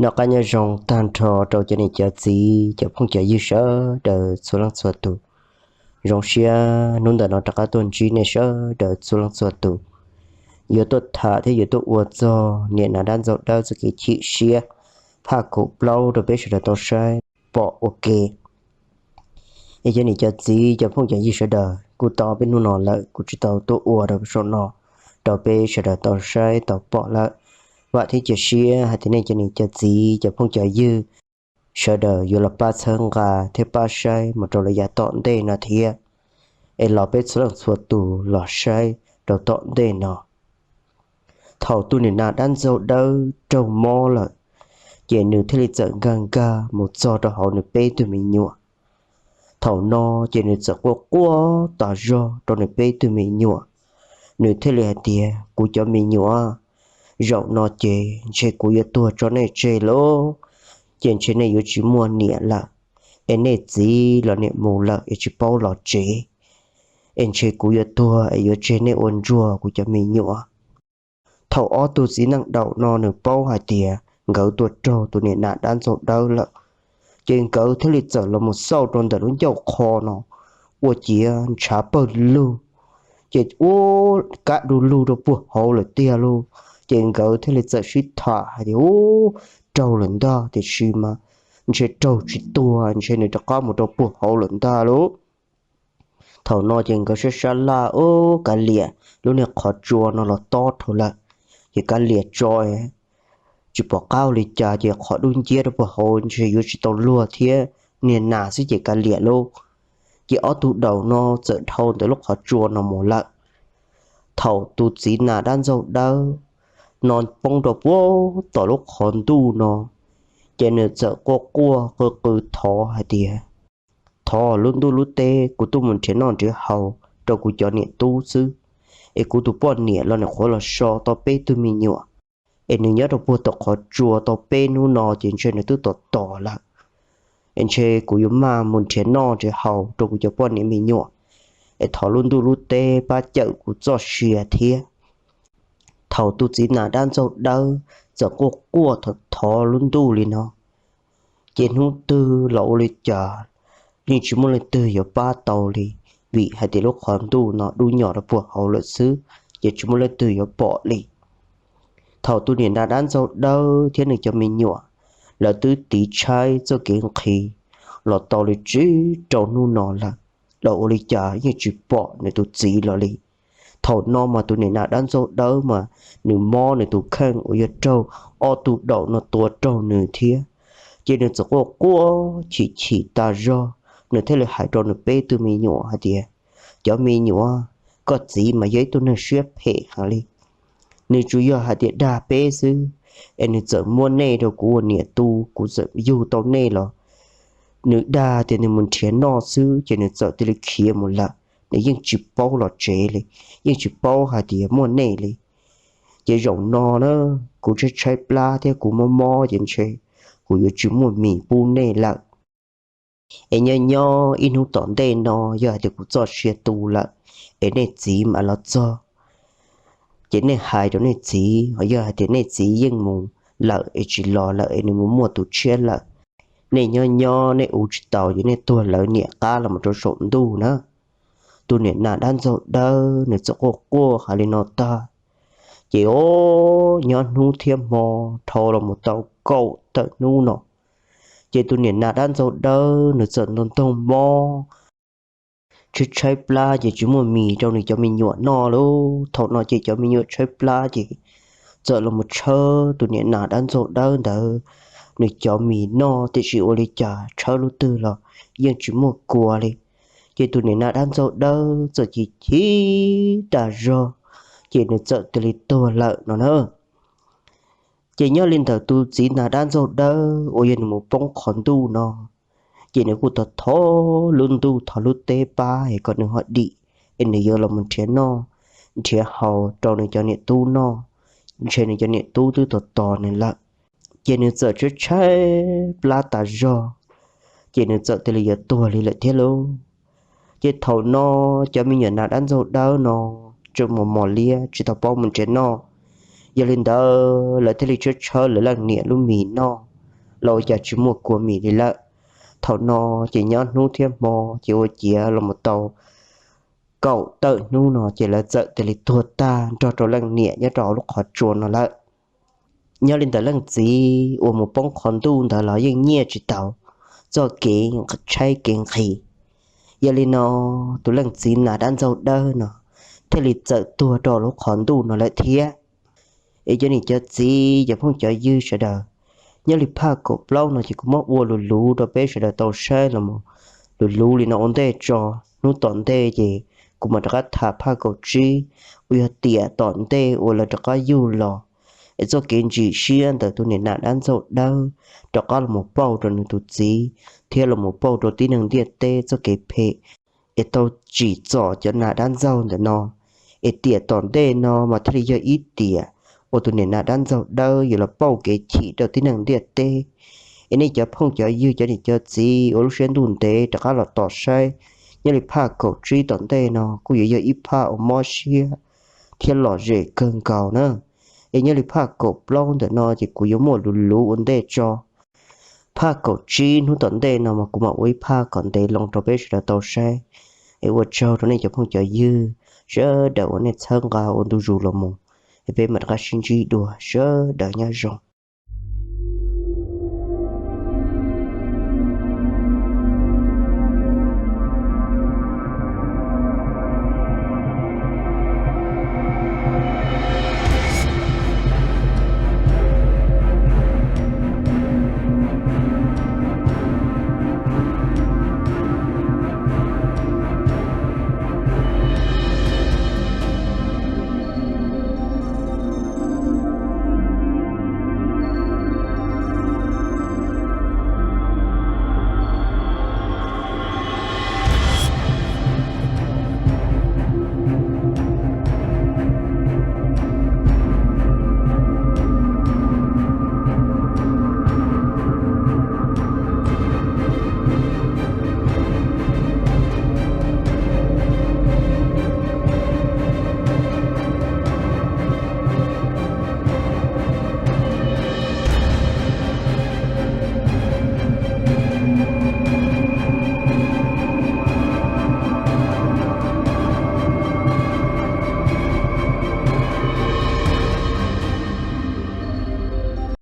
Rov qab nyob zoo tag nrho rau cov niam cov txiv cov phooj cov ywg sawv daws txhua leej txhua tus. Zoo siab hnub ntawm no rov qab tuaj ntsib nej sawv daws txhua leej txhua tus. Yuav tuaj tham thiab yuav tuaj ua txog niam nas dab ntxaug dawb txoj kev chim siab phaj kaum plaub rau peb sawv daws tau saib pom ua ke. Es cov niam cov txiv cov phooj cov ywg sawv daws, kuj tau peb hnub no lawm kuv tsis tau tuaj ua rau saum no rau peb sawv daws tau saib tau pom lawm. Vam thiab cia siab hais tias nej cov niam cov txiv cov phooj cov ywg sawv daws yuav los pab txhawb nqa thiab pab saib mus rau lawm yav tom ntej no thiab. Es los peb txhua leej txhua tus los saib rau tom ntej no. Thaum tus niam nas dab ntxaug dawb raug mob lawm, ces nws thiaj li txawm nkag nkag mus txog rau hauv nws peb tug me nyuam. Thaum no ces nws txawm quaj quaj tas zog rau nws peb tug me nyuam. Nws thiaj li hais tias, kuv cov me nyuam, zaum no ces ntshe kuv yuav tuag tso nej tseg lauj. Ces ntshe nej yuav tsis muaj niam lawm, es nej txiv los niam mus lawm es tsis paub los tsev. Es ntshe kuv yuav tuag es yuav tseg nej ua ntsuag kuv cov me nyuam. Thaum ob tug txiv neej daum no nws paub hais tias nkawd tuaj raug tus niam nas dab ntxaug dawb lawm, ces nkawd thiaj li txawm los mus xauj rau ntawm lub ncauj qho no, ua ciav ntshav pawg lug, ces ua kab du lug rau puag hauv lawm tiag lauj. Ces nkawd thiaj li txawm sib tham hais tias, u, raug lawm ntag, tiam sis mas ntshe raug tsis tuag, ntshe nws rov qab mus rau puag hauv lawm ntag lauj. Thaum no ces nkawd sab sab laj, u, kav liam lub niag qhov tsua no los tob dhau lawm, ces kav liam tso, tsis pom qab ua li cas, ces qhov dub nciab rau puag hauv ntshe yuav tsis tau luag thiab, niag nas xwb ces kav liam lauj. Ces ob tug daum no txawm dhau ntawm lub qhov tsua no mus lawm. Thaum tus txiv nas dab ntxaug dawb no poob rau puag tom lub qhov ntuj no, ces nws txawm quaj quaj qw qw thov hais tias, thov lub ntuj lub teb, kuv tuaj mus nrhiav noj nrhiav haus rau kuv cov niam tub xwb, es kuv tus poj niam los nws qhuav los so tau peb tug me nyuam, es nws nyob rau puag tom qhov tsua tau peb hnub no ces ntshe nws twb tom tom lawm. Es ntshe kuv yuav maj mus nrhiav noj nrhiav haus rau kuv cov poj niam me nyuam, es thov lub ntuj lub teb pab cawm kuv txoj sia thiab. Thaum tus txiv nas dab ntxaug dawb txawm quaj quaj thov thov lub ntuj li no, ces hnub twg los ua li cas yeej tsis muaj leej twg yuav pab tau li, vim hais tias lub qhov ntuj no dub nyos rau puag hauv lawm xwb, ces tsis muaj leej twg yuav pom li. Thaum tus niam nas dab ntxaug dawb thiab nws cov me nyuam, lawv twb tiv tshaib txoj kev nqhis los tau li tsib rau hnub no lawm, los ua li cas yeej tsis pom nws tus txiv los li. Thaum no mas tus niam nas dab ntxaug dawb mas nws mob nws tus kheej uas yog raug ob tug daum no tua raug nws thiab, ces nws txawm quaj quaj chim chim tas zog, nws thiaj li hais rau nws peb tug me nyuam hais tias, cov me nyuam, koj txiv mas yog ib tug neeg siab phem heev li. Nws tsuas yog hais tias dag peb xwb, es nws txawm muab nej rau kuv ua niam tub, kuv txawm yug tau nej los nws dag tias nws mus nrhiav noj xwb ces nws txawm cia li khiav mus lawm, nws yeej tsis paub los tsev li, yeej tsis paub hais tias muaj nej li. Ces zaum no na, kuv tshaib tshaib plab thiab kuv mob mob ces ntshe kuv yuav tsis muaj mis pub nej lawm. Es nyob nyob ib hnub tom ntej no yog hais tias kuv txoj sia tu lawm, es nej txiv mam los txog, ces nej hais rau nej txiv, ho yog hais tias nej txiv yeej mus lawm es tsis los lawm es nws mus muaj tus tshiab lawm, nej nyob nyob nej ua tsis taus ces nej tuag lawv niam qab los mus rau saum ntuj na. Tus niam nas dab ntxaug dawb nws txawm quaj quaj hais li no tag, ces o, nyob hnub thiab hmo dhau los mus tau kaum tawm hnub no, ces tus niam nas dab ntxaug dawb nws txawm ntoog ntoog mob, tshaib tshaib plab ces tsis muaj mis rau nws cov me nyuam noj lauj. Thaum no ces cov me nyuam tshaib plab ces txawm los mus tshawb tus niam nas dab ntxaug dawb ntawd nws cov mis noj, tiam sis ua li cas tshawb lub twg los yeej tsis muaj kua li. Ces tus niam nas dab ntxaug dawb txawm chim chim tas zog, ces nws txawm cia li tuag lawm no na. Ces nyob li ntawm tus txiv nas dab ntxaug dawb uas yog nws mus poob qhov ntuj no, ces nws kuj thov thov lub ntuj thov lub teb pab es kom nws ho dim, es nws yuav los mus nrhiav noj nrhiav haus rau nws cov niam tub noj, ntshe nws cov niam tub twb tos tos nws lawm. Ces nws txawm tshaib tshaib plab tas zog, ces nws txawm cia li yuav tuag li lawm thiab lauj. Ces thaum no cov me nyuam nas dab ntxaug dawb no tseem mos mos liab tsis tau paub mus nrhiav noj, yog li ntawd lawv thiaj li tshawb tshawb lawv leej niam lub mis noj. los ua cas tsis muaj kua mis li lawm. Thaum no ces nyob hnub thiab hmo ces ua ciav los mus tau kaum tawm hnub no ces lawv txawm cia li tuag tag nrog rau leej niam nyob rau hauv lub qhov tsua no lawm. Nyob li ntawd leej txiv uas mus poob qhov ntuj ntawd los yeej nyiaj tsis tau txoj kev tshaib kev nqhis. Yog li no, tus leej txiv nas dab ntxaug dawb no thiaj li txawm tuag rau lub qhov ntuj no lawm thiab. Es cov niam cov txiv cov phooj cov ywg sawv daws, nyob li phaj kaum plaub no ces kuv muab ua luv luv rau peb sawv daws tau saib los mus luv luv li no ua ntej tso. Hnub tom ntej ces kuv mam rov qab tham phaj kaum tsib uas yog tiam tom ntej uas lawv rov qab yug los, es txoj kev ntsim siab ntawm tus niam nas dab ntxaug dawb rov qab los mus pauj rau nws tus txiv thiab los mus pauj rau tib neeg ntiaj teb txoj kev phem es tau tsim txom cov nas dab ntxaug ntawm no. Es tiam tom ntej no mas thiaj li yog ib tiam uas tus niam nas dab ntxaug dawb yuav los pauj kev chim rau tib neeg ntiaj teb. Es nej cov phooj cov ywg cov niam cov txiv uas lub siab ntuj ntev rov qab los tos saib, nyob li phaj kaum tsib tom ntej no kuj yuav yog ib phaj uas mob siab thiab lom zem kawg nkaus na. Es nyob li phaj kaum plaub ntawm no ces kuv yuav muab luv luv ua ntej tso. Phaj kaum tsib hnub tom ntej no mas kuv mam ua ib phaj kom ntev loo rau peb sawv daws tau saib. Es ua tsaug rau nej cov phooj cov ywg sawv daws uas nej txhawb nqa ua ntu zus los mus. Es peb mam rov qab sib ntsib dua, sawv daws nyob zoo.